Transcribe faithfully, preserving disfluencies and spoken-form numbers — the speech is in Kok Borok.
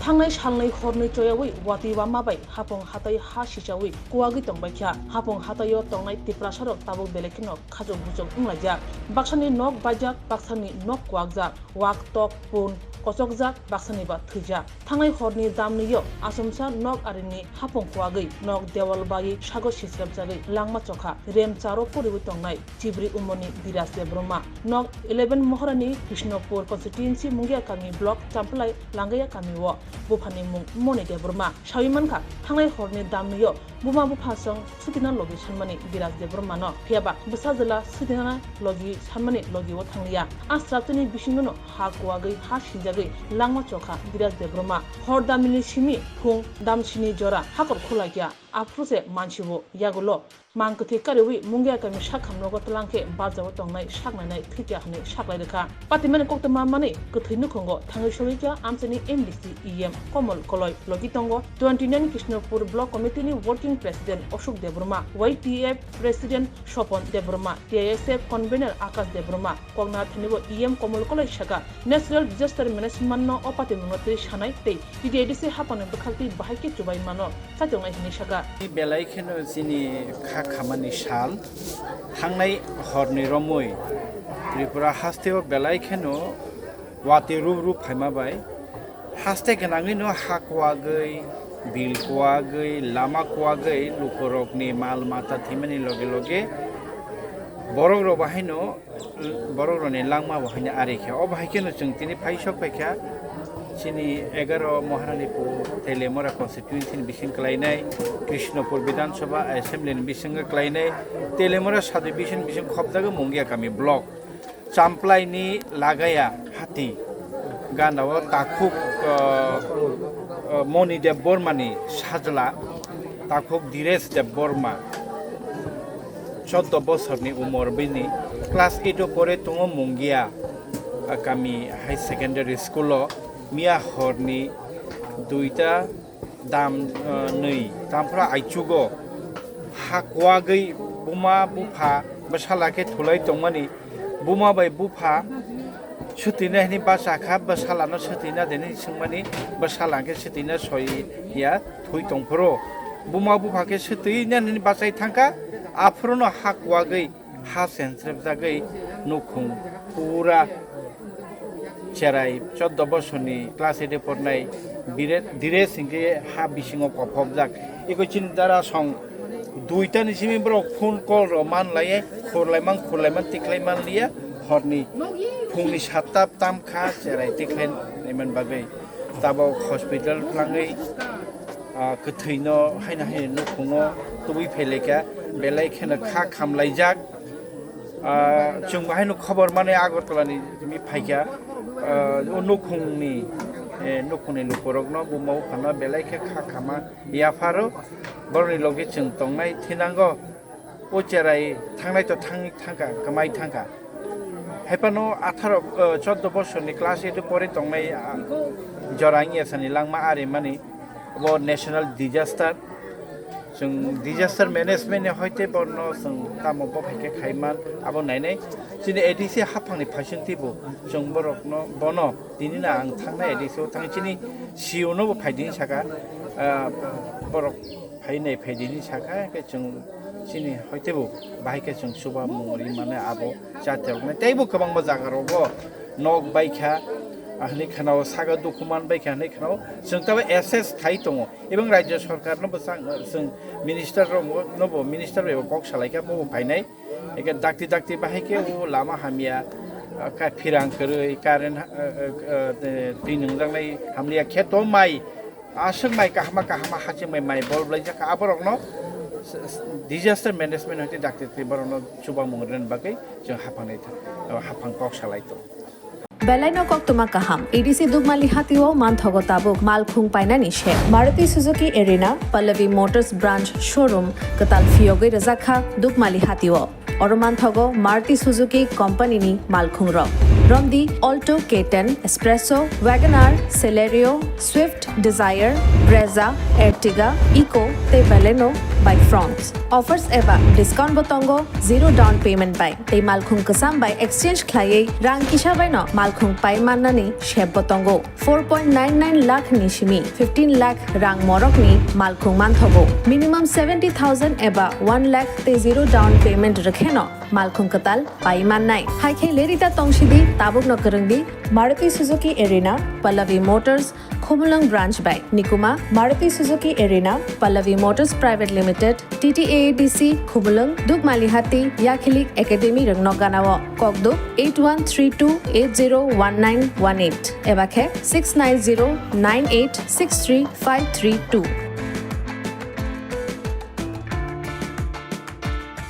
Thangnai salnwi hornwi choyawi watwi wama bai hapung hatai ha sichawi kuwagwi tongbaikha. Hapung hataio tongnai Tiprasarok tabuk belai kheno khajok bujok wnglaijak. Baksani nok baijak, baksani nok kuwakjak, wak tok pun kochokjak, baksani ba thwijak. Thangnai horni damnwio achomsa nok arini hapung kuwagwi nok dewal baiwi sago sisrapjagwi langma chokha. Rem charo poriwi tongnai Chibri umorni Biraj Debbarma. Nok eleven Moharani Krishnapur constituency Mungia kami block Champlai Langaya kamio buphani mung Moni Debbarma. Sawi mankha, thangnai horni damnwio buma bupha song sutina logi sanmani Biraj Debbarmano. Phiyaba bwsa jwla sutina logi sanmani logio thangliya. A sraptini bisingono ha kuwagwi ha sinjagwi langma chokha Biraj Debbarma. Hor damnini simi phung damsini jora hakor khulaikya. Aphuru se mansibo yagulo mang kwthwi kariwi Mungia kami sak hamrogo twlang khe barjao tongnai sak nainai thwikya hwnwi saklai rwkha. Patimani koktwma manwi kwthwi nukhungo thangwi sogwikha amchaini M D C E M Komol Koloi, logi tongo twenty nine Krishnapur Block Committee ni Working President Ashok Debbarma, Y T F President Sopon Debbarma, T I S F Convener Akash Debbarma, kokna thanibo E M Komol Koloi saka Natural Disaster Management no o patimungno twi sanai tei T D A D C hapangni bwkhaktwi bahai khe chubai mano. Kaitongnai hwnwi saka. Belai kheno chini kha khamani sal, thangnai horni romwi Tripura hasteo belai kheno watwi rup rup phaima bai haste gwnangwino ha kuwagwi, bil kuwagwi, lama kuwagwi lukurokni mal mata thwimani loge loge borokrok bahaino borokrokni langma bo haino ari khe. O bahai kheno chwng tini phai sok phai kha chini egaro Maharanipur Telemora constituency ni bising kwlainai Krishnapur Bidhan Sabha Assembly ni bisingo kwlainai Telemora sub division bising khopjago Mungia kami block. Champlai ni Lagaya hati gana o takhuk, uh, uh, Moni Debbarma ni sajla takhuk Diresh Debbarma. Choddo bosorni umor bini, class eight o pore tongo Mungia, ah, kami high secondary school o miya horni duita dam, ah, nwi tamphra aichugo ha kuwagwi buma bupha bwsala khe thulai tongmani, buma bai bupha swtwina hwnwi bacha kha, bwsalano swtwina de hwnwi swngmani, bwsala hwnkhe swtwina soi ya thwi tongphuru. Buma bupha khe swtwina hwnwi bachai thangkha, aphuru no ha kuwagwi, ha sensrepjagwi nukhung pura cherai choddo bosorni class eight o pornai Bire-, Diresh hwnkhe ha bisingo kophopjak. Eko chini dara song duitani simi borok phone call rok man laiye, khurlaimang khurlaimang tikhlai man liya, horni phungni satta tamkha cherai tikhlai naiman bagwi. Tabok hospital twlangwi, ah, kwthwino haino haino nukhungo tubui phailaikha, belai kheno kha khamlaijak. Ah, chwng bahaino khobor manwi Agartala ni mi phaikha, ah, o nukhungni, eh, nukhungni lukurokno buma buphano belai khe kha khama yapharo, borokni logi chwng tongnai thinango, o cherai thangnai to thang-, thangkha, kwmai thangkha. Haiphano atharo, ah, choddo bosorni class eight o pore tongnai, ah, jora wngya sani langma arimani, bo national disaster. Chwng disaster management ni hoite bono chwng tamo bo hai khe khaiman abo nainai. Chini A D C haphangni phaisingtwi bo chwng borokno bono tini na ang thangnai A D C o thang chini C E O no bo phaidi hinwi saka, ah, borok phainai phaidi hinwi saka, hwnkhe chwng chini hoite bo bahai khe chwng chuba mungri mane abo chatiroknai. Tei bo kwbangma jaga rogo nok baikha, ah, hinwi khwnao, saka dukhu man baikha hinwi khwnao. Chwng tabo assess khai tongo. Ebong Rajya Sarkar no bwsang, chwng minister rok no bo, minister bai bo kok salai kha, bo bo phainai. Eke dakti dakti bahai khe o lama hamya, ah, ka phirang kwrwi, current, ah, ah, ah, twi nungjaknai hamliya khe to mai, aswk mai kahama kahama haching bai mai bol blaijak kha, aborok no s-, s-, disaster management hoite dakti dakti borok no chubamung rwna bagwi chwng haphang nai tha-, haphang kok salai tongo. Belaino koktwma kaham. A D C Dukmali hatio manthogo tabuk malkhung painani se. Maruti Suzuki Arena, Pallavi Motors Branch Showroom kwtal phiyogwi rwjakha Dukmali hatio. Oro manthogo Maruti Suzuki Company ni malkhung rok. Romdi Alto K ten, Espresso, Wagon R, Celerio, Swift, Dzire, Brezza, Ertiga, Eeco tei Baleno by front. Offers eba discount bo tongo zero down payment bai. Tei malkhung kwcham bai exchange khlaiwi rang kisa baino malkhung pai mannani sep bo tongo. Four point nine nine lakh ni simi fifteen lakh rang morok ni malkhung manthogo. Minimum seventy thousand eba one lakh tei zero down payment rwkheno malkhung kwtal pai mannai. Hai khe lerida tongsidi, tabukno kwrwngdi Maruti Suzuki Arena, Pallavi Motors, Khumulwng Branch bai. Nikuma, Maruti Suzuki Arena, Pallavi Motors Private Limited, T T A A D C, Khumulwng, Dukmalihati, Yakhilik Academy rwngnok ganao. Kokduk eight one three two eight zero one nine one eight eba khe six nine zero nine eight six three five three two.